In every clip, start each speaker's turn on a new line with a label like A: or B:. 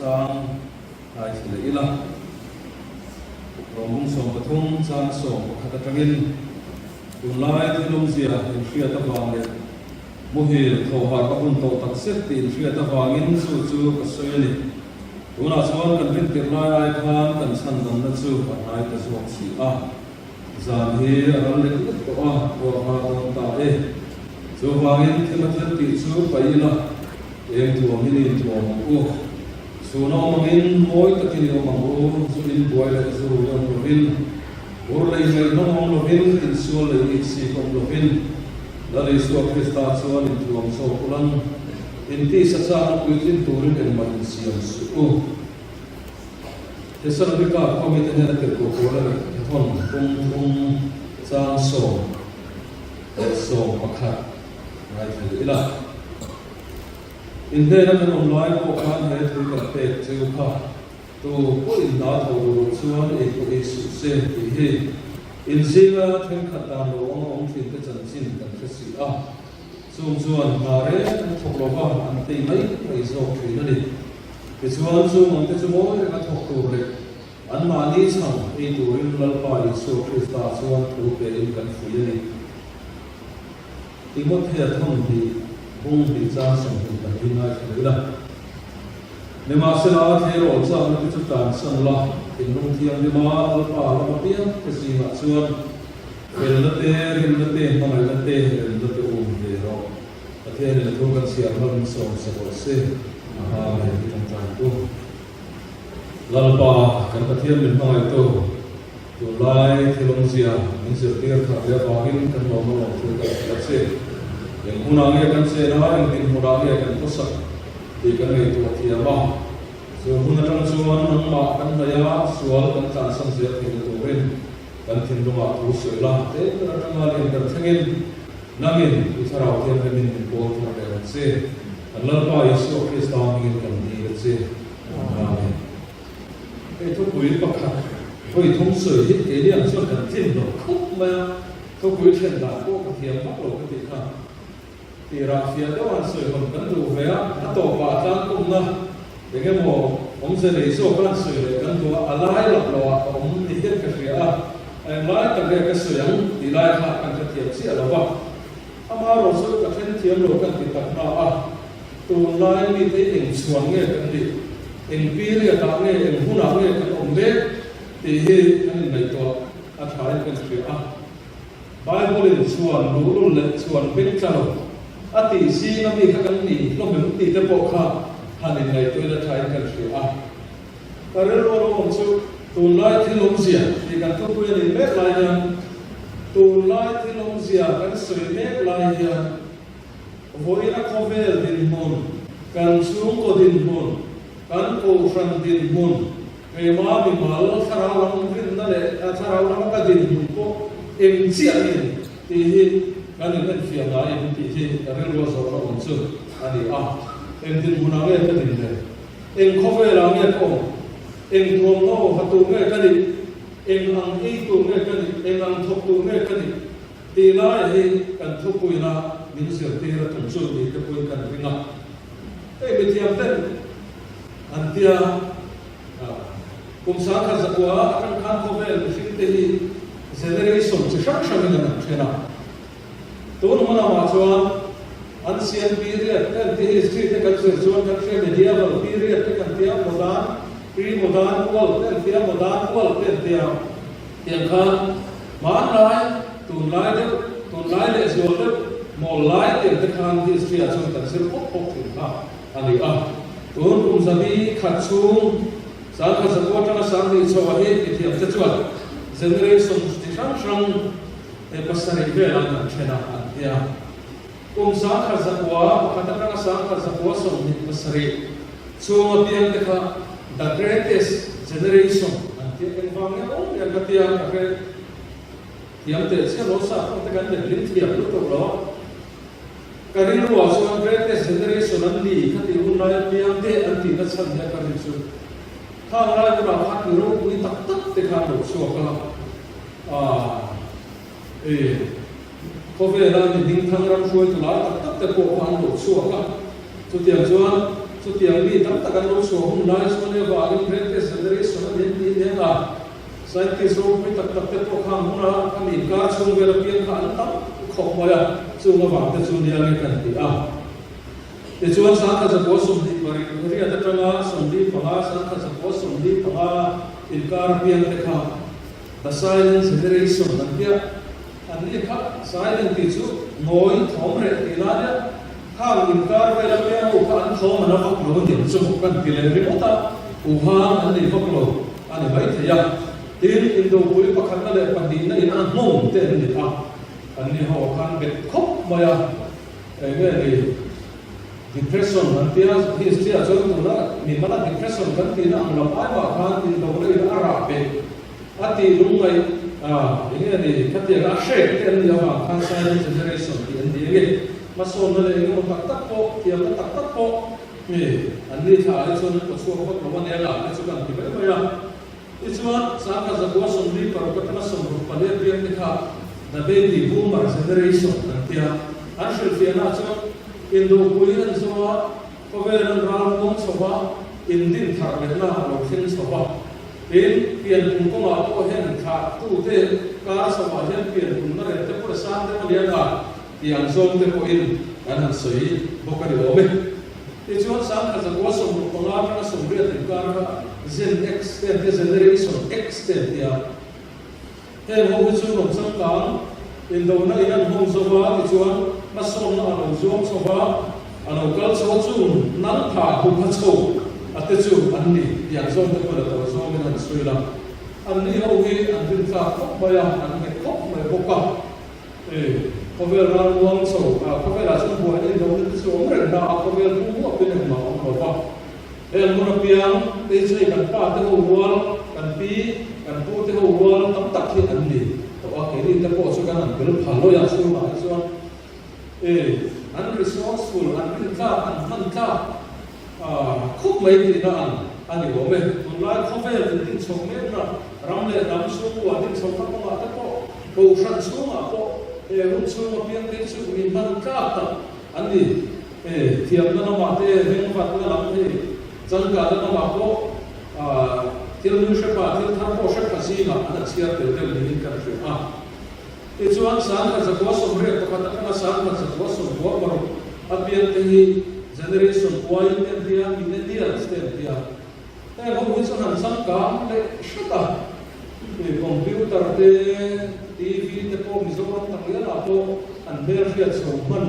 A: chang ngaithla leh ila. Rom bung 13 chang 11 atangin tunlai thil awmzia inhriat avang leh muhil thawhar ka hun tawh tak zet tih inhriat avangin chu chu ka sawi a ni. Tunah chuan kan rintirh lai ai khan kan chhandamna chu a hnai ta zawk si a. Zan hi a ral lek lek tawh a, ruah hma dawn ta e. Chuvangin thil a thil tih chu paih ila, eng thuam in inthuam ang u. Chhun a awm angin mawi takin i awm ang u, zu in buai leh zu rui awm lovin, ur lei ngaihnawm awm lovin, insual lei itsik awm lovin, Lal Isua Krista chuan inthuam zawk ulang, intisa chakna puitlin turin engmah insiam suh u. Thessalonika khua mite hnena tirhkoh pawl a nih thawn pum thum chang 11 ngaithla leh ila. In hnena kan awm lai pawh khan he thu kan pek chu kha tu pawhin hna tho duh loh chuan ei pawh ei suh se tih hi in zinga thenkhat dan lo anga awm thin te chanchin kan hre si a. Chung chuan hna reng an thawk lo va, an tei mai mai zawk thin a ni. Tichuan, chung awmte chu mawi renga thawk tur leh anmahni chhang ei turin Lalpa Isua Krista chuan thu pein kan fuih a ni. Timothea thawmhnih bung hnih chang 24 ngaithla leh ila. Nimahsela, tleirawl chakna te chu tlansan la, thinlung thianghlima Lalpa lama piang te zingah chuan Felna te, rinna te, hmangaihna te, remna te um ve rawh. Pathianin a thu kan chhiar hma min sawm sa rawh se. Aha, hei hi tawngtai tu. Lalpa, kan Pathian min hmangaihtu, tunlai thil awmzia min zirtir thar leh avangin kan lawm a lawm thu kan hrilh a che. Eng hunah nge kan chen a, eng dinhmunah nge kan khawsak tih kan ngaihtuah thiam a. Chu hun atang chuan nangmah kan hnaih a, sual kan tlansan zel theihna turin Kan thinlungah thu sawi la, tlem ber atanga lian ber thlengin nangin i Thlarau Thianghlimin min pawl thar leh ang che. Kan Lalpa Isua Krista hmingin kan dil a che. Amen. Hei thupui pakhat vawi thum sawi hi keini ang chuan kan tlin lo khawp mai a, thupui then dan pawh ka thiam vak lo ka tih kha. Tirah fiah deuh han sawi hawn kan duh ve a, a tawpah tlangkumna eng emaw awmze nei zawk a han sawi leh kan duh a, a lai lak loh ah ka awm ni hian ka hria a, a eng lai tak nge ka sawi ang tih lai kha kan hrethiam chiah lo va. Amaherawh chu ka then thiam lo kan ti tak hna a, tunlai mite hi eng chhuan nge kan nih, eng period ah nge, eng hunah nge kan awm mek tih hi kan inngaihtuah a thain kan hria a. Bible-in chuan luhlul leh chuan beng tla lo a tih zinga mi kha kan ni hlawm em tih te pawh kha han inngaihtuahin a thain kan hria a. Ka rilru a lo awm chu tunlai thil awmzia tih kan thupui a nih mek lai hian tunlai thil awmzia kan sawi mek lai hian vawiina khawvel dinhmun, kan chhungkaw dinhmun, kan kohhran dinhmun, Keimah mimal thlarau lam rinna leh thlarau lama ka dinhmun pawh eng chiah a ni tih hi kan inenfiah ngai em tih hi ka rilru a zawhna awm chu a ni a. Eng dinhmunah nge ka din le? Eng khawvelah nge ka awm? Eng thuamhnaw ha tur nge ka nih? Eng ang ei tur nge ka nih? Eng ang thawk tur nge ka nih? Tih lai hi kan thupuina min zirtir a tum chu ni te pawhin kan ring a. Hei mithiam ten an tia kum 1900 atang khan khawvel mihring te hi generation chi hrang hrangin an han then a. Tun hma lamah chuan ancient period te an ti history te kan zir chuan kan hria medieval period te kan tia modern pre-modern world te an tia modern world te an tia. Tiang khan hmanlai tunlai deuh tunlai leh zual deuh mawl lai tiang te khan history ah chuan kan zir pawp pawp thin kha a ni a. Tun kum zabi khat chhung 1900 atanga 2000 chho ah hi mithiam te chuan generation chi hrang hrang he pasarih velah kan then a an ti a. Kum 1901 atanga 1927 chhung apiang te kha the greatest generation an ti a, engvang nge awm hian ka tia ka hre thiam teh chiah lo, sa pawh te kan letling thiam lutuk lo a, ka rilruah chuan greatest generation an ni ka tih hun lai apiang te an tih na chhan hian ka rin chu khang lai hunah khan mi ropui tak tak te khan lo chhuak a, aah. E, khawvela mi hmingthang ram hruaitu lai tak tak te pawh kha an lo chhuak a. Chutiang chuan Chutiang mi tam tak an lo chhuah hun lai chuan e vangin Greatest Generation a ni an tih nen a, scientist ropui tak tak te pawh khang huna a mi inkar chhung vel apiang kha an tam khawp mai a, chung avang te chu nia nge kan ti a. Tichuan sangkhat zakua 28 riat atanga 45 sangkhat zakua 45 inkar apiang te kha The Silent Generation an tia. An ni kha silent tih chu ngawi thawm reh tih lai a, khang inkar vel apiang ho kha an thawm an a vak lo a niang chu maw kan ti leh ringawt a, uhang an nei vak lo a ni maithei a. Tin, indopui pakhatna leh pahnihna in a nghawng te an ni a, an ni ho a khan bet khawp mai a, eng nge ni depression an tia, history ah chuan tuna mimala depression kan tihna ang lam ai mah khan indona in a rah beh A tih lungngaih a, eng nge ni, khatianga a hrek te an nih avang khan silent generation tih an ni enge, hmasawnna leh eng emaw tak tak pawh, thiamna tak tak pawh nge an ni thla ah hi chuan an pawchhuak vak lo a nia lah te chu kan ti mai mai a. Tichuan, sangkhat zakua 46 atanga 64 piang te kha the baby boomer generation an tia, an hrilhfiahna ah chuan indopui an zo a, khawvel an ral muang chho va, indin thar lehna a lo thleng chho va. Tin, pianpum kawngah pawh hian thlahtute kar chhoah hian pianpumna rem te pawh a sang deuh a lian a, tiang zawng te pawhin kan han sawi bawk a ni awm e. Tichuan, sangkhat zakua 65 atanga 80 inkar kha Gen X te an tia, Generation X te an tia. Heng ho hi chu rawn changkang indona in an hawng zo va, tichuan hmasawnna a lo zuang chho va, a lo kal chho a, chung nang tha hu kha chho a te chu an ni tih an zawng te pawhin a tawi zawngin an sawi la. An ni ho hi an rintlak khawp mai a, an nghet khawp mai bawk a. E, khawvel ral muang chho, khawvelah chuan buaina indona te chu awm reng na a, khawvel pu huapin engmah a awm lo va. Heng hmun apiang te hi chu hei kan pa te ho rual, kan pi, kan pu te ho rual tam tak hi an ni tawh a, keini te pawh chu kan han tel pha lawi a chhungah hi chuan e an resourceful, an rintlak, an hman tlak khawp mai tihna ang a ni awm e. Tunlai khawvel in din chho mekna ram leh hnam chhungkua din chhohna kawngah te pawh, kohhran chhungah pawh he hun chhung apiang te hi chu mi hman tlak tak an ni. Hei thiamna lamah te bengvatna lam hei changkahna lamah pawh thil nui hrepa thil thar pawh hrepha zingah an han chhiar tel deuh niin kan hria a. Tichuan 1981 atanga 1996 a piang te hi Generation Y te an tia, Millennials te an tia. Heng ho hi chu han changkang leh hret a, hei computer te, TV te pawh Mizoram taklianah pawh an hmelhriat chho hman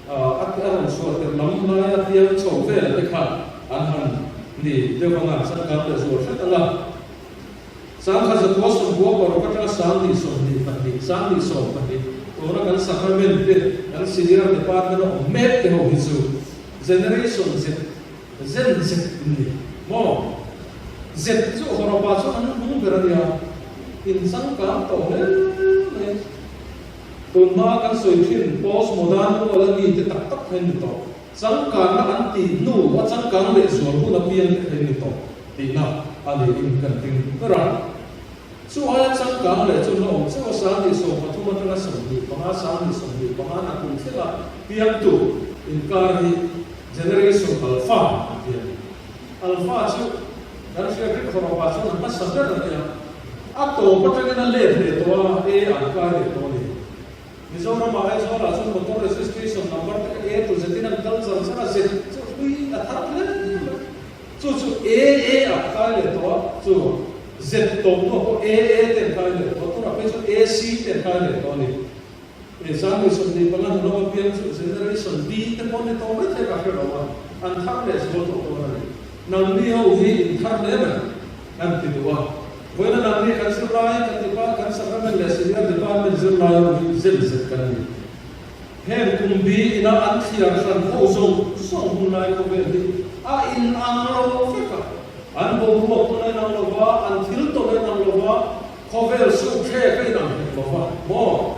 A: a a rawn chhuah tirh lam laia piang chho vel te kha an han ni deuh anga changkang leh zual hret anga 1996 atanga 2022, 2012 tuna kan sacrament te kan senior department a awm mek te ho hi chu generation Z Zen zet in ni maw? Zet chu hawrawpa chu an hnung ber a nia, in changkang tawh hle mai. Tun hma kan sawi thin post modern rual a mi te tak tak kha in ni tawh. Changkanna an tih hnu a changkang leh zual hun apiang te kha in ni tawh tihna a niin kan ring ber a. Chu aia changkang leh chu hlawm cheu a 2013 atanga 25 2025 na kum thlenga piangtu inkar hi Generation Alpha an ti a ni. Alpha chu kan hriat rik hawrawpah chuan a hmasa ber a nia. A tawp atangin a let leh tawh a, A an kai leh tawh a ni. Mizoramah Aizawlah chuan motor registration number te kha A to Z in an kal char char a, Z chu hlui a thar hle mai. Chu chu A A a kai leh tawh a, chu Z tawp hnuah pawh A A te an kai leh tawh a, tunah phei chuan A C te an kai leh tawh a ni. He 2025 hnu lama piang chu Generation B te pawh ni tawh mai thei ka hre lo a, an thar leh zual tawh dawn a ni. Nangni ho hi in thar hle mai kan ti duh a, vawiina nangni kan zirlai kan depa kan Sacrament leh Senior Department zirlai ho hi zen zet kan ni. Heng kum bi ina an thliar hran ho zawng zawng hun lai khawvel hi a inang lo vek a, an boruak pawn a inang lo va, an thil tawn a inang lo va, Khawvel suk thlek a inang hek lo va maw?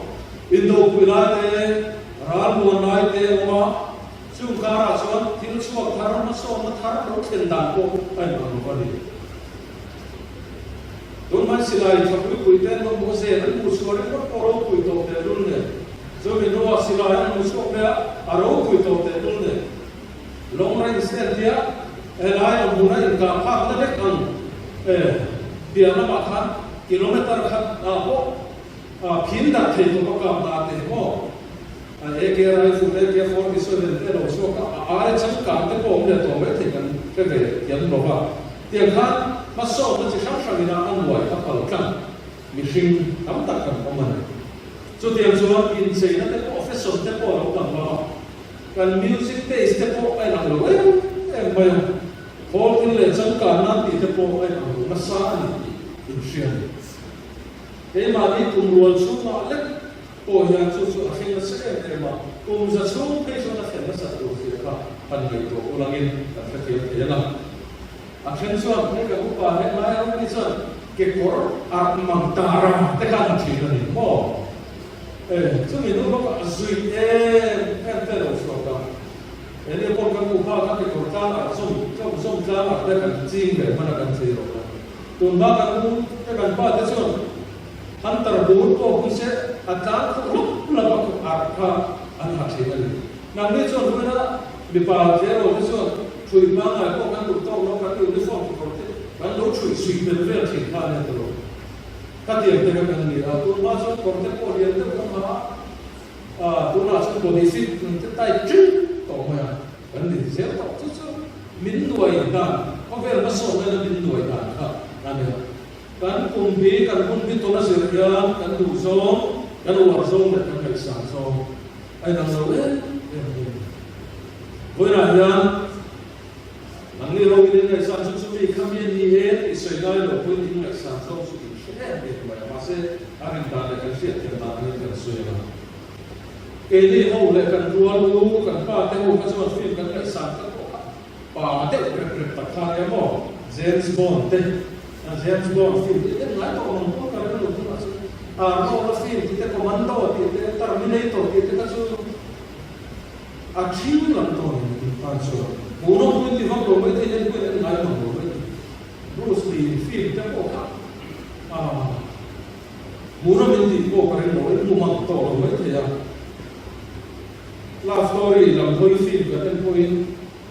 A: Indopui lai te, ral muan lai te a awm a, chung karah chuan thil chhuak thar, hmasawnna thar lo thlen dan pawh a inang lo va ni. Tunhmai silai tha puipui te an lo hmuh zel, an hmuh chhuah ringawt pawh ropui tawh tehlul nen, chumi hnuah silai an hmuh chhuak leh a, a ropui tawh tehlul nen. Long range te an tia, helai awm hmuna inkah phakna vek ang piah lamah khan kilometer khat ah pawh phil darh thei tawp a kap na te maw AK rifle, AK-47 te a lo chhuak a, a aia changkang te pawh awm leh tawh mai thei kan hre ve thiam lo va. Tiang khan hmasawmna chi hrang hrangin a nuai a pal tlang mihring tam tak kan awm a ni. Chutiang chuan incheina te pawh fashion te pawh a lo dang lo a, kan music taste te pawh a inang lo em em mai a, khawl thil leh changkan nan tih te pawh a inang lo nasa a ni tih inhria a ni. Keimahni kum rual chhungah lek pawh hian chu chu a thleng nasa em em a, kum za chhung phei chuan a thlen nasat tur zia kha han ngaihtuah ulangin kan hrethiam thei ang a. A then chuan he kan upa he lai ram hi chuan kekawr arh mang ta ram te khan a thin a ni maw? E, chumi hnu lawkah a zui em em te lo chhuak a, he ni pawh kan upa kha kekawr tlang arh zawm tlawm zawm tlang arh te kan ching ve hman a kan thei rawh a. Tunhma kan u te kan pa te chuan Hunter bur pawh hun se a tlang khuh hlawp hlawp a khuh arh kha an ha thin a ni. Nangni chuan vawiina mipa tleirawl te chuan ṭhui pangngai pawh kan duh tawk lo, kan uniform kekawr te kan lo ṭhui suih tel vel thin kha a nia tawh lo. Khatiang te kha kan ni a, tunhma chuan kawr te pawh lian deuh kan ha a, tunah chuan body fit te tight ṭeuh tawh mai a, kan ni zel tawh. Chu chu min nuai dan, khawvel hmasawnna min nuai dan kha a nia. Kan kum hi kan hun hi tawn a zir hian kan duh zawng, kan uar zawng leh kan ngaihsan zawng a inang lo em em mai a ni. Vawiinah hian nangni ho in inngaihsan chu chumi kha mi a ni e tih sawi ngai lo pawhin inngaihsan zawng chu in hre em em mai a, mahse a rin dan leh kan hriatthiam dan angin kan sawi ang a. Keini ho leh kan rual u, kan pa te ho kha chuan film kan ngaihsan kha pawh kha Pa deuh rep rep tak kha nia maw? James Bond te, James Bond film tih te ngai tawh mang pawh ka ring lo tunah chu. Arnold-a film tih te, Commando tih te, Terminator tih te kha chu a thing lam tawh a ni tun tan chuan. Hmuhnawm pawh in ti vak lo mai thei hian pawhin en ngai mang lo mai thei. Bruce Lee film te pawh kha hmuhnawm in tih pawh ka ring lo, in hmu mang tawh lo mai thei a. Love story lam hawi film kan en pawhin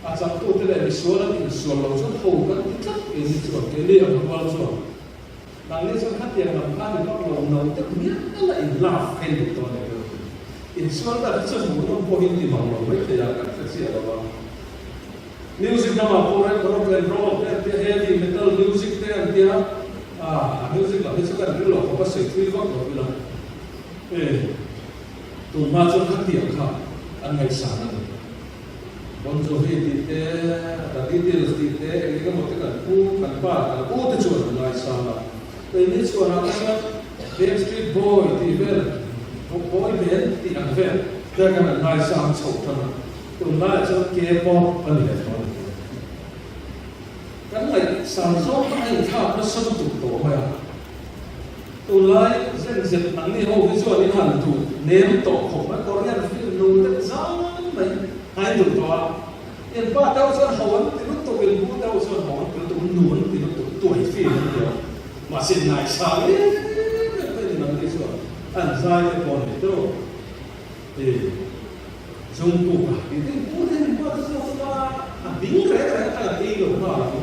A: a changtute leh misual an insual lo chuan ho kan ti tlat keini chuan keini ang rual chuan nangni chuan khatiang lam kha ni vak lo no deuh mial a in love kha in duh tawh a ni ber insual ber hi chu hmuhnawm pawh in ti mang lo mai thei a kan hre chiah lo a music lamah pawh reng rock and roll te an tia heavy metal music te an tia a music lam hi chu kan ring lo khawp a sawi thui vak lo ila e. Tunhma chuan khatiang kha an ngaihsan a ni. Bon Jovi tih te, The Beatles tih te, eng eng emaw te kan pu, kan pa, kan u te chuan an ngaihsan a. Keini chhuanah te chuan Backstreet Boy tih vel, Boy Band tih ang vel te khan an ngaihsan chhoh tan a. Tunlaiah chuan K-pop a ni leh tawh a ni. Kan ngaihsan zawng kha a inthlak nasa lutuk tawh mai a. Tunlai zen zet nangni ho hi chuan in han duh nem tawh khawp mai, Korean film nu deuh zan mai a in duh tawh a. In pa te ho chuan ho an ti lutuk, in pu te ho chuan ho an ti lutuk, nu an ti lutuk, tuai film an ti a. Mahse ngaihsang em em mai ni nangni chuan an zai te pawh a nei tawh. Hei Jungkook a tih te pu te in pa te zawk kha a ding reng reng kha an ei lo nghal ang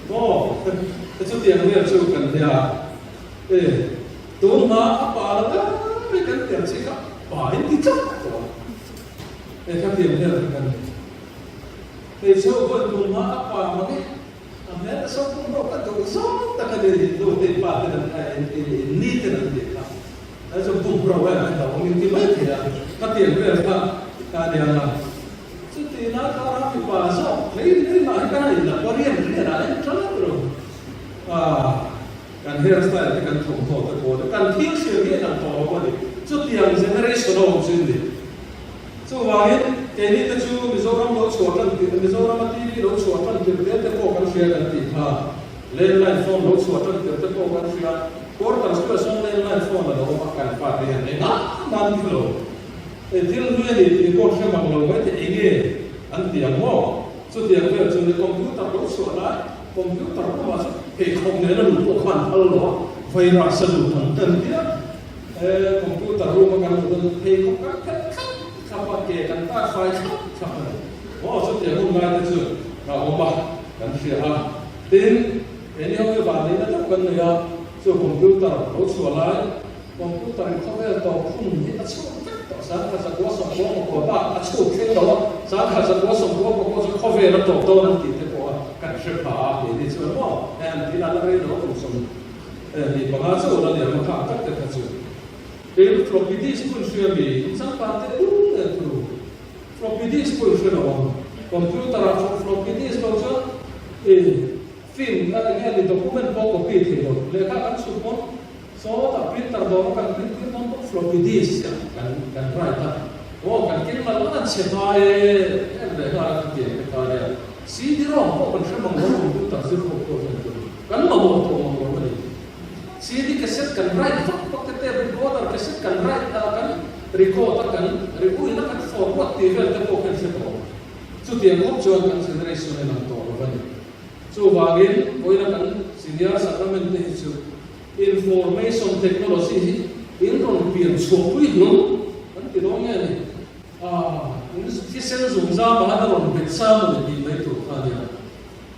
A: maw te chutiang vel chu kan hria e tun hma a pa lo em mai kan tiang chi kha pa in ti tlat tawh a e khatiang vel kha kan ni hmeichhe ho pawhin tun hma a pa mang e a hmel te sawn pum rawh ka duh zawng tak a ni in nu te in pa ten an in ni ten an tih kha. Hei chu bum ro em a hlauhawm in ti mai thei a, ka tiang vel kha ka nia nga. Chuti na kara mipa zawk hlei hlei mah hi ka han inla pawh rian rian ah en tlat ro. Ah, kan hair style te kan thawmhnaw te pawh kan thil hriat hi a inang tawh lo a ni. Chutiang generation a awm chu in ni. Chuvangin keini te chu Mizoram lo chhuah tan tirh, Mizorama TV lo chhuah tan tirh te te pawh kan hria kan tih kha. Landline phone lo chhuah tan tirh te pawh kan hria. Quarter chu a sawn landline phone a lo awm a, kan fate hian engah mah an ti lo. Ei thil hlui a ni tih pawh hre mang lo mai te enge an ti ang maw? Chutiang vel chu ni computer lo chhuah lai, computer room ah chuan pheikhawk nen a luh pawh khan phal lo a, virus a lut ang kan ti a. He computer room a kan luh dawn chuan pheikhawk kan phelh thlap thlap a, ke kan tar fai thlap thlap a ni. Maw chutiang hun lai te chu a awm a, kan hria a. Tin, keini ho hi vanneihna deuh kan nei a, chu computer lo chhuah lai, computer in khawvel tawp hun hi a chhut vek tawh, 1969 bak a chhut thleng lo a, 1969 chu khawvel a tawp dawn an tih te pawh a kan hre pha a, keini chuan maw hei an tih la rei lo kum 15 chauh la liam a khang tak te kha chu. Kei floppy disk pawh in hria mi, in changkan te lung nen tur. Floppy disk pawh in hre lo ang. Computer ah floppy disk lo chuan i film a enge ni document pawh copy thei lo. Lehkha kan chhut pawn sawtah printer dawr a kan print tir dawn pawh floppy disk ah kan kan write a. Aw kan keng nalh nalh chhe ngai e em leh nghal a kan ti ang te kha nia. CD-ROM pawh kan hre mang lo computer zir ho pawh hian tur kan mamawh tawh mang lo a ni. CD cassette kan write vak vak te tape recorder cassette kan write a kan record a kan rewind a kan forward tih vel te pawh khan hre tawh. Chutiang khawp chuan kan generation a inang tawh lo a ni. Chuvangin vawiina kan senior sacrament te hi chu information technology hi in rawn pian chhuahpui hlawm kan ti dawn nge ni? Ah, in thisen zungzam ah han a rawn bet sa maw ni tih mai tur kha a nia.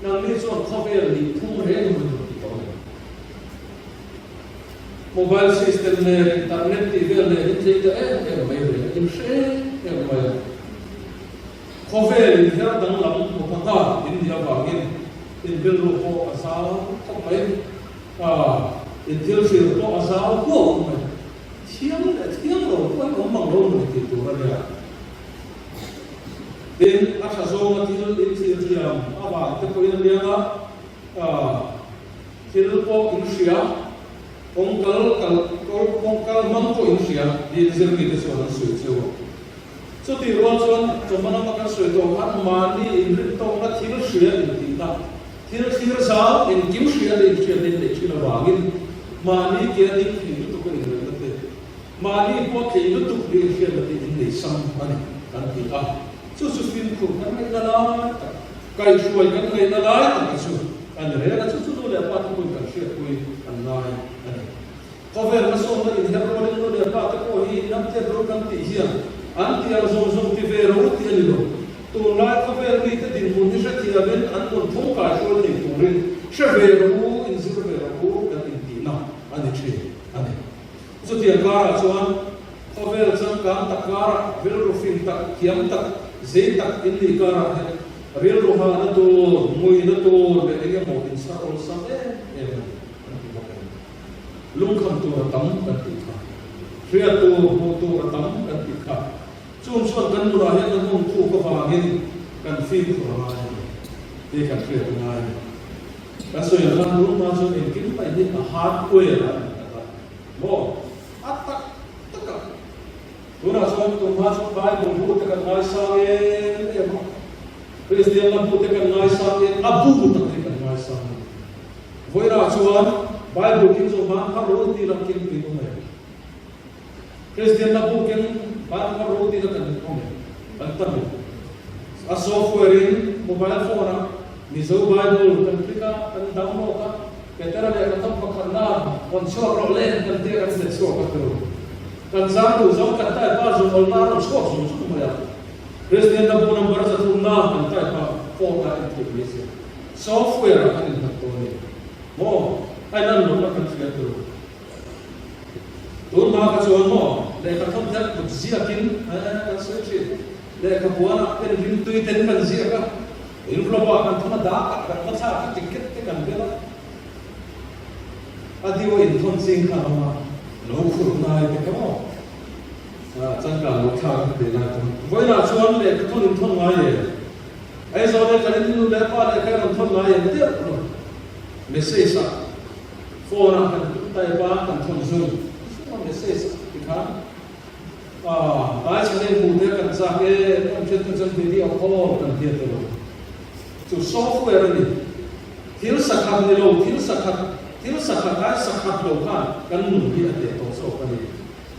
A: Nangni chuan khawvel nih phung reng hun rawn ti tawh a ni. Mobile system nen internet tih vel nen in tlei ta em em mai reng a, in hre em em mai a. Khawvel in her danglam hmu pha nghal in nih avangin in rilru pawh a zau khawp mai a, in thil hrilh pawh a zau huau mai. Thiang leh thiang lo pawh in awm mang lo maw tih tur a nia. Tin, a tha zawnga thil inthlir thiam avang te pawhin a liang a, thil pawh in hria, kawng kal kal kawng kal hmang pawh in hria tiin zirmite chuan an sawi cheu a. Chutih rual chuan chawhma lama kan sawi tawh khan mahni inrintawkna thil hria intihna, thil thlir zau engkim hria leh inhriatna inneih thin avangin mahni ke a ding thei lutuk a inrelna te, Mahni pawh tlei lutuk leh inhriatna te in nei sam a ni kan ti a, chu chu fimkhur kan ngaihna lai tak, kaihhruai kan ngaihna lai tak a chu a ni reng a, chu chu nu leh pa te pawhin kan hriatpui an ngai a ni. Khawvel hmasawnna inher rualin nu leh pa te pawh hi inamtet ro kan tih hian an tih ang zawng zawng ti ve ro tih a ni lo. Tunlai khawvel mite dinhmun hi hrethiamin an nunphung kaihruai thei turin hre ve rawh u, inzir ve rawh u kan intihna a ni thin a ni. Chutiang karah chuan khawvel changkang tak karah rilru fing tak, thiam tak, zei tak in nih karah hian rilru hahna tur, nguina tur leh eng emaw inchhar awlsam em em a ni kan ti bawk a ni. Lungkham tur a tam kan tih kha. Hriat tur, hmuh tur a tam kan tih kha. Chung chuan kan nunah hian kan awm thuk avangin kan fimkhur a ngai a ni tih kan hriat a ngai a ni. Kan sawi ang khan tun hma chuan engkim mai hi a hardware a ni tak a maw? A tak tak a. Tunah chuan tun hma chuan Bible bu te kan ngaisang em em a, Kristian la bu te kan ngaisang em, a bu tak hi kan ngaisang a ni. Vawiinah chuan Bible keng zawh hman kha ro ti lam keng pui awm em? Kristian la bu keng hman kha ro ti la kan awm em? Kan tam em? A software in mobile phone ah Mizo Bible kan click a, kan download a, Petera lehkha thawk pakhat na rawn chhuak rawh le kan tia kan hmet chhuak a tur. Kan zang duh zawng kan type a, zung awlna a rawn chhuak zung zung mai a. Kristian la bu number 300 na kan type a, phone ah en theih mai sia. Software ah kan innghat tawh a ni. Maw? A in an lohna kan hria tur. Tun hma kha chuan maw lehkha thawk hian kut ziakin kan sawi thin. Lehkha puanah pen rimtui ten kan ziak a, envelope ah kan thawn a, dak ah kan va thlak a, ticket te kan bel a. A dio inthawn ching kha an awm a, lo khurh ngai te kha maw changkan lo thlak a tih lai chuan vawiinah chuan lehkha thawn inthawn ngai em? Aizawl lehkha in nu leh pa lehkha in rawn thawn ngai em deuh lo message ah Phone ah kan type a kan thawn zung zung a message ti khan ah tlai chhan in hmuh te kan chak e kan hriat hun chuan video call kan hriat ta lo chu software a ni thil sakhat ni lo thil sakhat thil sakhat ai sakhat lo khan kan nun hi a teh tawh zawk a ni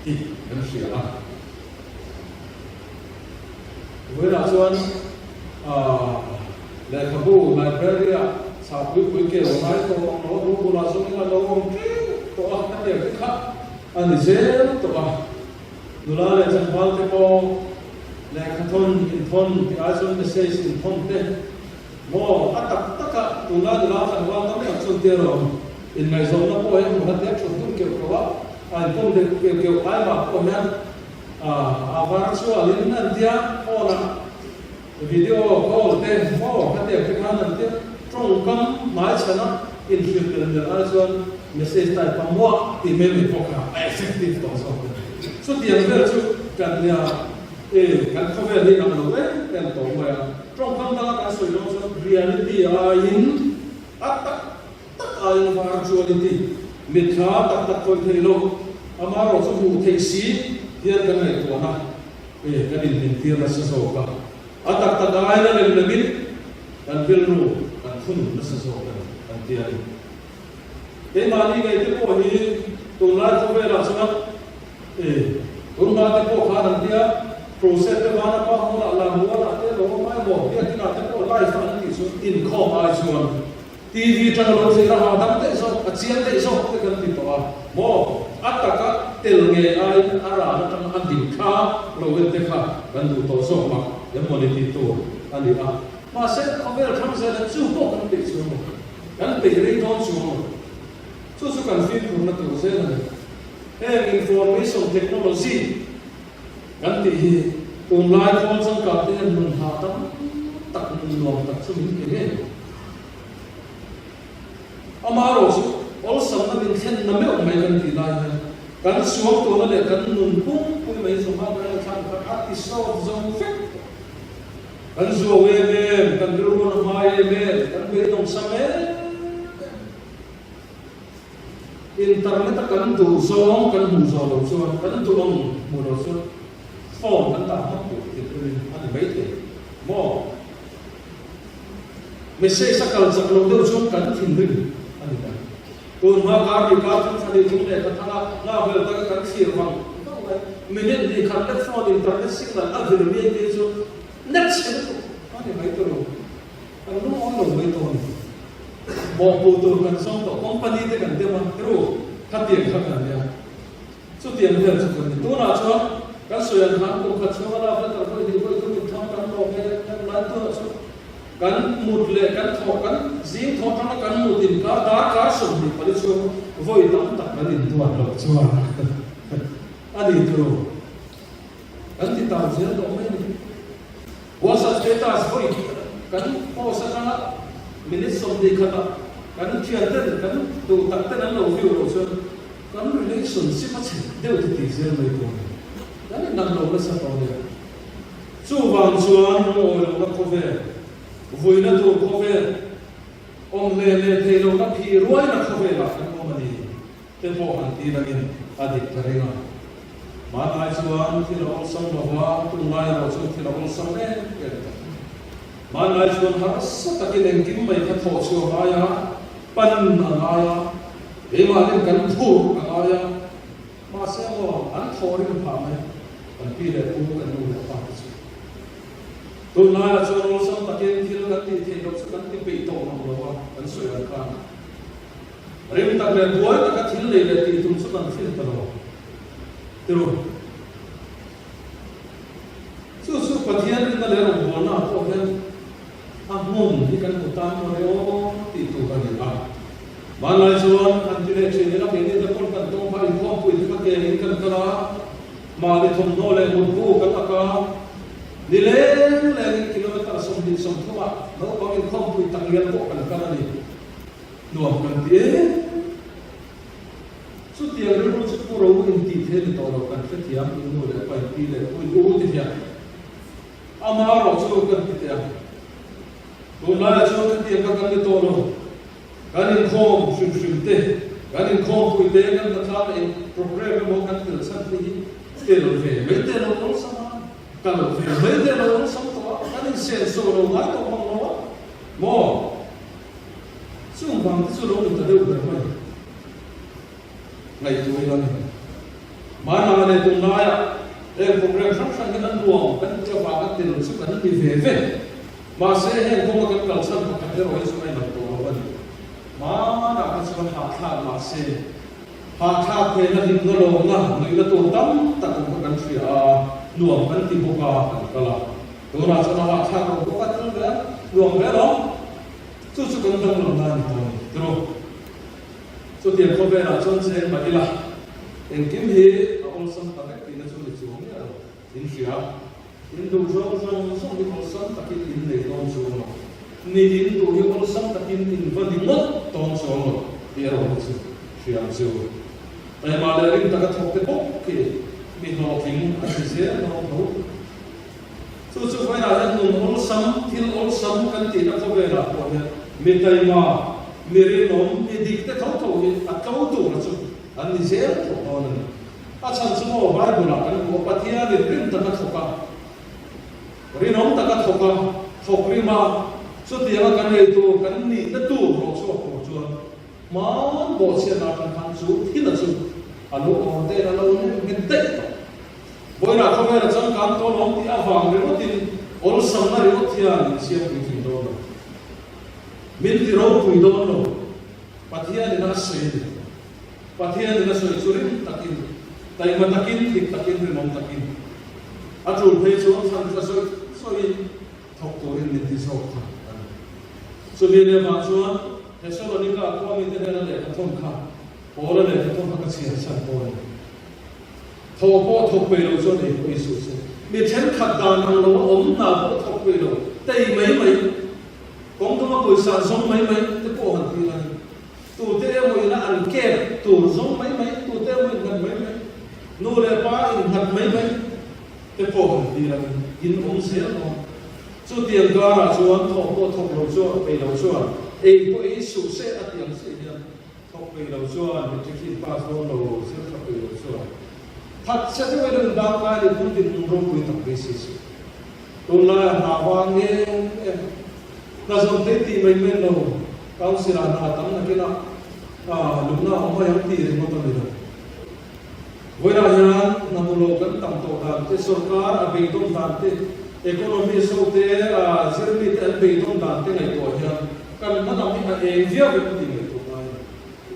A: tih kan hria a. Vawiinah chuan lehkhabu library ah chhahpui pui ke lo ngai tawh ang lo, lu bulah zawngin a lo awm teuh tawh a, hetiang te kha a ni zel tawh a. Nula leh tlangval te pawh. Lehkhathawn inthawn tih ai chuan message inthawn te maw a tak taka tunlai nula tlangval tam tak chuan tia rawh inngaihzawnna pawh hi hmun a tek thut dun keuh keuh a, a inpawm deuh keuh keuh ai mah pawh hian a virtual in an tia phone ah video call te maw khatiang te khan an tia tawngkam hmaichhana inhrilh tel tel ai chuan message type a muah tih mai mai pawh kha a effective tawh zawk a ni. Chutiang vel chu kan nia e kan khawvel hi ang lo em em tawh mai a, tawngkam danga kan sawi dawn chuan reality aiin a tak tak aiin virtuality mitthla tak tak khawih thei lo amaherawh chu hmuh theih si hian kan ngaihtuahna e kan inhlimtir nasa zawk a. A tak tak aiin a lem lemin kan rilru kan thunun nasa zawk a ni kan ti a ni. Keimahni ngei te pawh hi tunlai khawvelah chuan e tunhma te pawh khan an tia crusade te vana pa hmunah Lammualah te lo awm ai maw biakinah te pawh live an tih chu inkhawm ai chuan TV atanga lo thlir a hahdam daih zawk, a chiang daih zawk te kan ti tawh a maw? A taka tel ngei aiin a ral atanga a hlim kha lo en te kha kan duh tawh zawk mak em mawni tih tur a ni a. Mahse, khawvel thang zela chu pawh kan peih chuang lo, kan peih rei dawn chuang lo. Chu chu kan fimkhurna tur zel a ni. Heng information technology kan tih hi tunlai khawl changkang te hian nun hahdam tak, nun nuam tak chu min pe ngei lo. Amaherawh chu awlsamna min thlen na meuh mai kan tih lai hian kan suang tawhna leh kan nun pumpui mai zawng a kan inthlak kha a ti sawt zo vek tawh. Kan zuau em em, kan rilruan a hmai em em, kan beidawng sam em em. Internet a kan duh zawng kan hmuh zawh loh chuan, kan duh ang hmuh loh chuan phone kan dah hmak duh thinrim a ni maithei maw? Message a kal chak loh deuh chuan kan thinrim a ni mai. Tun hma kar ni kar thum thla ni thum leh kha thanga nghak vel taka kan thlir vang vang mai. Minute hnih khat lek phone internet signal a vir miai miai chu net chhe lutuk a ni mai tawh lo. Kan lungawi lo mai tawh a ni. Mawhpuh tur kan zawng tawh company te kan dem a, ru khatiang kha kan nia. Chutiang vel chu kan ni. Tunah chuan kan sawi ang khan kum khat chhunga lak letter vawi hnih vawi thum inthlang kan lawm e kan lai tunah chuan kan mut leh kan thawh kan zing thawh atanga kan mut inkar darkar 24 chhung vawi tam tak kan intuat loh chuan a ni turu kan ti tau zel tawh mai a ni. WhatsApp status vawi kan post atanga minute 20 khatah kan thianten kan duh tak ten an lo view loh chuan Kan relationship a chhe deuh chu tih zel mai tur a ni. Kan inang lo nasa tawh nia. Chuvang chuan lungawi lohna khawvel, vuina tur khawvel, awm hle leh thei lohna phih ruaina khawvelah kan awm a ni te pawh han ti langin a dik ka ring a. Hmanlai chuan thil a awlsam lo va, tunlai erawh chu thil a awlsam em em tawh. Hmanlai chuan harsa takin engkim mai kha thawh chhuah a ngai a, pan a ngai a, Keimahnin kan phur a ngai a, mahse maw an thawh rim phah mai, kan pi leh pu, kan nu leh pa te chu. Tunlaiah chuan awlsam takin thil kan tih theih loh chu kan ti peih tawh mang lo a, kan sawi ang khan. Rim tak leh buai taka thil nei leh tih tum chu kan thlen ta lo. Tiru. Chu chu Pathian rinna leh rawngbawlnaah pawh hian a hmun hi kan hmu tan maw le aw tih tur a ni a. Hmanlai chuan han ti leh thin ila keini te pawn kan tawng kha inkhawmpui te kha kenin kan kal a, mahni thawmhnaw leh mutbu kan ak a, ni leng lengin kilometre 20 30 ah naupang inkhawmpui tak lian pawh kan kal a ni. Nuam kan ti em? Chutiang rilru chu pu ro intih thei a ni tawh lo kan hrethiam, in nu leh pa, in pi leh pu, in u te hian amaherawh chu kan ti teh ang. Tunlaiah chuan khatiang kha kan ni tawh lo. Kan inkhawm hrim hrim te, kan inkhawmpui te, kan hnathlang leh programme emaw kan tel chhan te hi tel ve mai te lo awlsam a, kal ve mai te lo awlsam tawh a, kan insenso lo ngai tawh mang lo a maw? Chung vang te chu lo ni ta deuh ber mai. Ngaihtuah ila ni. Hmanah leh tunlaiah heng programme hrang hrang hi an nuam kan tih avanga tel chu kan ni ve ve. Mahse heng kawnga kan kal chhan pakhat erawh hi chu a inang tawh lo a ni. Hmanah kha chuan hahthlak mahse hahthlak thehna hlimna lawmna nuihna tur tam tak awm kha kan hria a. nuam kan ti bawk a, kan kal a. Tunah chuan a hahthlak lo bawk a, thil ve a nuam ve alawm. Chu chu kan danglamna a ni tawh a ni. Tiraw? Chutiang khawvelah chuan cheng mah ila, engkim hi a awlsam ta vek tihna chu ni chuang miah lo. In hria. In duh zawng zawng zawng hi awlsam takin in nei dawn chuang lo. Ni in duh hi awlsam takin in va ni ngawt dawn chuang lo tih erawh hi chu hria ang chu. Taima leh rim taka thawk te bawk khi mi hlawhtling an ti zel dawn tho. Chu chu vawiinah hian nun awlsam, thil awlsam kan tihna khawvelah pawh hian mi taima, mi rinawm, mi dik te tho tho hi a tlo tura chu an ni zel tho dawn a ni. A chhan chu maw Bible-ah kan hmu a, Pathianin rim taka thawk a, rinawm taka thawk a, thawk rim a, chutianga kan ei tur, kan nihna tur hlawhchhuak tur chuan hman bawhchhiatna atang khan chu thila chu a lo awr tein a lo nem nghet daih tawh. Vawiinah khawvela changkang tawh lawm tih avang ringawtin awlsamna ringawt hian min siam puitling dawn lo. Min ti ropui dawn lo. Pathianin a sawi a ni. Pathianin a sawi chu rim takin, taima takin, dik takin, rinawm takin, a tul phei chuan thlan tla zawih zawihin thawk turin min ti zawk kha a ni. Chumi lehmah chuan Thessalonika khua mite hnena lehkha thawn kha Paula lehkha thawn kha ka chhiar chhan pawh a ni. Thawh pawh thawk peih lo chuan ei pawh ei suh se. Mi thenkhat dan ang lo a awm hna pawh thawk peih lo, tei mai mai, kawng danga pawisa zawng mai mai te pawh han ti la ni. Tute emaw ina an kep tur zawng mai mai, tute emaw innghat mai mai, nu leh pa innghat mai mai te pawh han ti ang in awm zel dawn. Chutiang karah chuan thawk pawh thawk lo chuan, peih lo chuan, ei pawh ei suh se a ti ang chiah hian thawk peih lo chuan matric in pass dawn lo, zir tha peih lo chuan that chhe deuh in an dangkai leh hmun dinhmun ropui tak beisei suh. Tunlaia hna vang em em hna zawm thei tih mai mai lo, Council ah hna tam nakin ah lungna a awm mai ang tih ringawt a ni lo. Vawiinah hian hna hmu lo kan tam tawh dan te, sorkar a beidawn dan te, economy so te, zirmi te an beidawn dan te ngaihtuah hian kan hma lam hi a eng viau em tih ngaihtuah ngai a ni.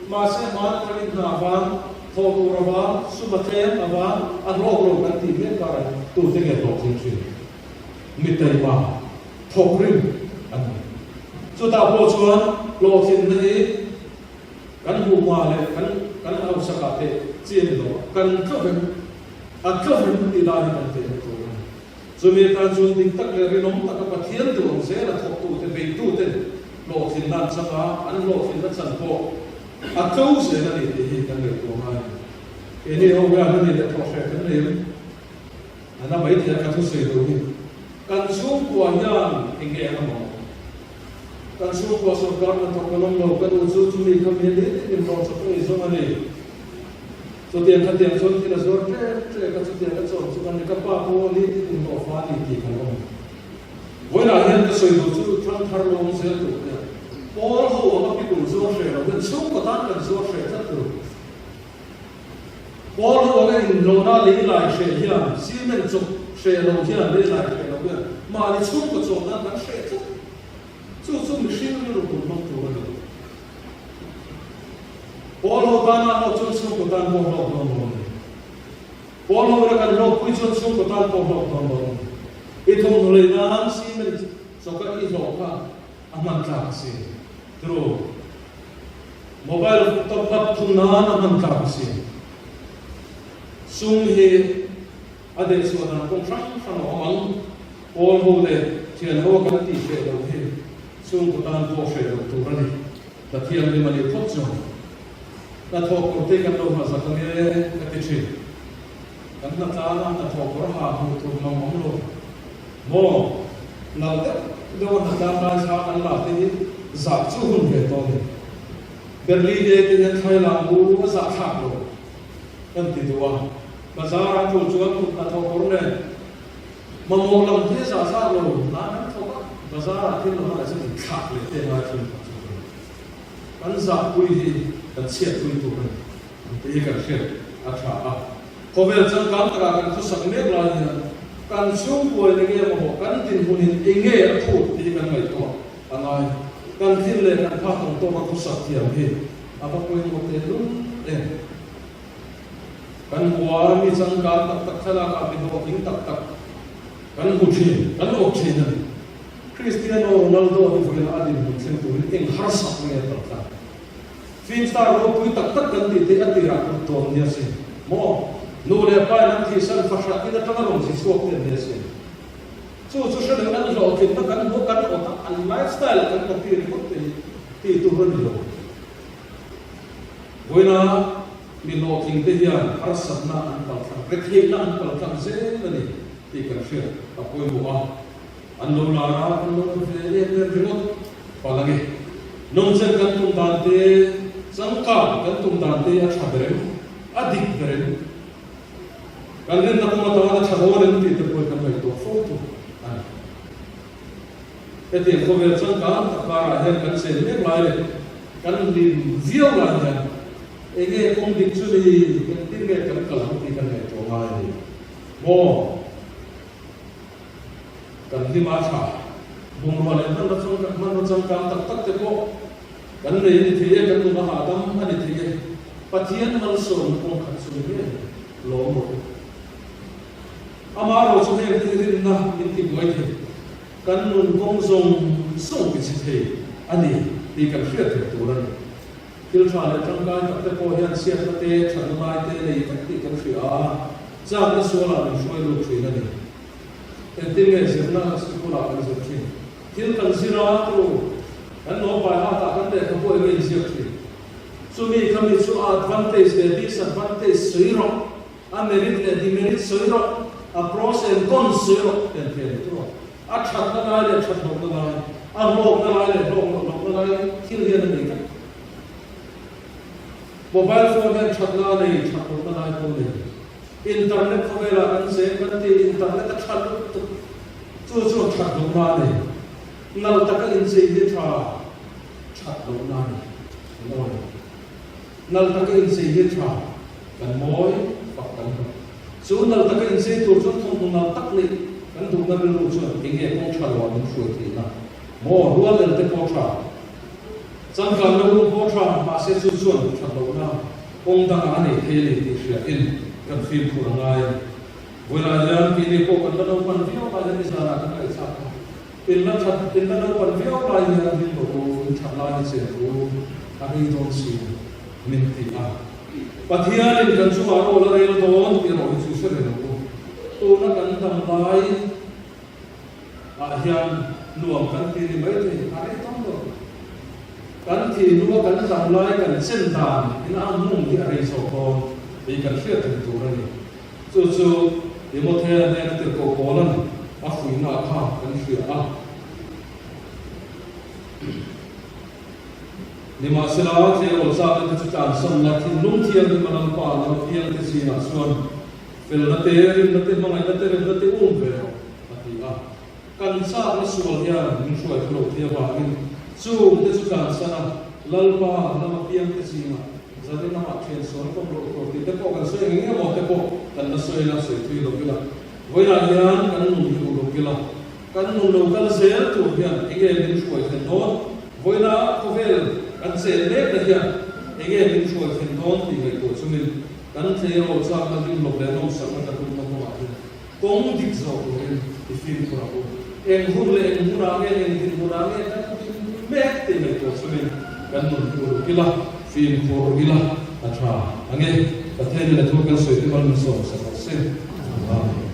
A: Mahse hmaan atangin hna vang, thawh tur a vang, sum a tlem a vang, a hlawk lo kan tih mek karah hian tute nge hlawhtling thin? Mi taima, thawk rim an ni. Chutah pawh chuan hlawhtlinna hi kan hmuh hma leh kan kan hausakah te chi a ni lo a, kan tlovem, a tlovem tih lai hi kan tehna tur a ni. Chumi atan chuan dik tak leh rinawm taka Pathian duh ang zela thawktute, beitute hlawhtlinna an chang a, an hlawhtlinna chan pawh a tlo zel a ni tih hi kan ngaihtuah ngai a ni. Keini ho hian a ni leh thawhhreh kan nei em? A na mai thei a ka thusawi lo hi. Kan chhungkua hian eng nge a mamawh? Kan chhungkua sorkar hnathawk kan awm lo, ka nu chu chumi kha mi ni tin in rawn chawp ei zawng a ni. Chutiang khatiang chuan thil a zuar ṭek ṭek a, chutiang a chawm chu kan ni, ka pa pawh ni tin in hlawhfa a ni tih kan awm. Vawiinah hian ka sawi duh chu thangthar lawng zel tur hian pawl ho anga pikul zuar hreh lo hian chhungkaw tan kan zuar hreh tlat tur. Pawl ho anga inhlawhna lei lai hreh hian cement chawp hreh lo hian lei lai hreh lo hian mahni chhungkaw chawm nan kan hreh tlat. Chu chu mihring rilru pun hmang tur a ni. Pawl ho tana hlawk chuan chhungkaw tan pawh hlawk dawn lo a ni. Pawl ho ina kan hlawkpui chuan chhungkaw tan pawh hlawk dawn lo a ni. I thawmhnaw lei nan cement chawka i hlawh kha a hman tlak a si. Tiraw? Mobile top up thun nan a hman tlak a si. Sum hi a dehchhuah dan kawng hrang hrang a awm ang. Pawl ho leh thian ho a kan tih hreh loh hi chhungkaw tan pawh hreh loh tur a ni. Pathian lim a nih phawt chuan hnathawh kawr te kan lo ha zak ange ka ti thin. Kan hnatlana hnathawh kawr ha hmuh tur mang awm lo maw? Nalh deuh deuh a hnatlan lai thla kan la te hi zah chu hun ve tawh a ni. Berli te te hian thlailang u a zah thlak lo kan ti duh a, bazar ah tul chuan kut hnathawh kawr nen Mamawh lam hi zah zah lo nan an thawk a, bazar ah thil lo hmanah chuan inthlak leh te ngai thin phah chu a ni. Kan zahpui hi kan chhiatpui tur a ni tih hi kan hriat a tha a. Khawvel changkang takah kan khawsak mek lai hian kan chhungkuain enge mamawh kan dinhmunin enge a phut tih hi kan ngaihtuah a ngai. Kan thil leh kan phak ang tawka khawsak thiam hi a va pawimawh tehlul em. Kan hmu a, mi changkang tak tak thlalakah mi hlawhtling tak tak kan hmu thin, kan awk thin a ni. Cristiano Ronaldo hi vawiin a dinhmun thleng turin eng harsatna nge a tal tlang? Film star ropui tak tak kan tih te a tirah kut tawn nia sin maw? Nu leh pa in an thihsan fahriah in atanga rawn thi chhuak te an nia sin. Chu chu hre loin an hlawhtlinna kan hmu kan awt a, an lifestyle kan copy ringawt te hi tih tur a ni lo. Vawiina mi hlawhtling te hian harsatna an paltlang, retheihna an paltlang zel a ni tih kan hriat a pawimawh a. An lo lar a, an lo hmu ve em em ringawt palh ange. Nawmchen kan tum dan te, changkang kan tum dan te a tha ber em? A dik ber em? Kan rinna kawng atanga a tha dawn em tih te pawh hi kan ngaihtuah fo tur a ni. Hetiang khawvel changkang tak karah hian kan chen mek lai leh kan hlim viau lai hian enge kawng dik chu ni, engtin nge kan kal ang tih kan ngaihtuah ngai a ni maw? Kan hlim a tha. Bungrua leh hmanraw changkang hmanraw changkang tak tak te pawh kan nei a ni thei e, kan nun a hahdam a ni thei e. Pathian malsawmna kawng khat chu ni ngei lawm rawh u. Amaherawh chu heng te hi rinna min ti buai thei, kan nun kawng zawng zawng ti chhe thei a ni tih kan hriat reng tur a ni. Thil tha leh tangkai tak te pawh hian chhiatna te, thatna lai te nei vek tih kan hria a, chakna sualah min hruai lut thin a ni. Engtin nge zirna sikul-ah kan zir thin? Thil kan zir a, tu kan naupai hatah kan lehkhabu eng nge inziak thin? Chumi khami chu a advantage leh disadvantage sawi rawh, a merit leh demerit sawi rawh, a pros and cons sawi rawh tiang thei a ni tur a. A thatna lai leh that lohna lai, a hlawkna lai leh hlawk loh lohna lai thil hian a nei vek. Mobile phone hian thatna a nei, that lohna lai pawh a nei. Internet khawvelah kan cheng kan ti, internet a tha lutuk. Chu chuan that lohna a nei. Nal taka inchei hi tha, that lohna a nei. Kan awi. Nal taka inchei hi tha, kan mawi fak kan hmu. Chu nal taka inchei tur chuan thawmhnaw nal tak neih kan duhna rilru chuan eng nge kawng tha loah min hruai theihna maw? Rual el te pawh tha, changkanna rum pawh tha, mahse chu chuan that lohna kawng dangah a nei thei a ni tih hriain kan fimkhur a ngai a ni. Vawilah hian keini pawh kan la naupan viau lai hian nizanah kan ngaihthlak a, in la that, in la naupan viau lai hian hlim rawh u, in that lai hi chen ru a rei dawn si min ti a. Pathianin kan chungah rol a rel dawn tih erawh hi chu hre reng ang u. Tuna kan dam lai ah hian nuam kan ti ni mai thei, a rei dawn lo. Kan thih hnua kan dam lai kan chen dan in a hmung hi a rei zawk dawn tih kan hriat reng tur a ni. Chu chu Timothea hnena tirhkoh Paula'n a fuihna kha kan hria a. Nimahsela, tleirawl chakna te chu tlansan la, thinlung thianghlim a Lalpa lama piangte zingah chuan felna te, rinna te, hmangaihna te, remna te um ve rawh, a ti a. Kan chakna sual hian min hruai thu loh thei avangin chung te chu tlansan a, Lalpa lama piangte zingah zanin lamah thian sawn kawm loh tur tih te pawh kan sawi eng eng emaw te pawh kan la sawi la, sawi thui lo ila. Vawiinah hian kan nun hi uluk ila. Kan nun lo kal zel tur hian enge min hruai thlen dawn? Vawiina khawvel kan chen mekna hian enge min hruai thlen dawn tih ngaihtuah chungin kan tleirawl chakna rinhlawk leh nawmsakna kan tumna kawngah hian kawng dik zawh turin i fimkhur ang u. Eng hun leh eng hmunah nge, eng dinhmunah nge kan din mek tih ngaihtuah chungin kan nun hi uluk ila, fimkhur ila a tha ang e. Pathianin a thu kan sawi te mal min sawm sak rawh se. Amen.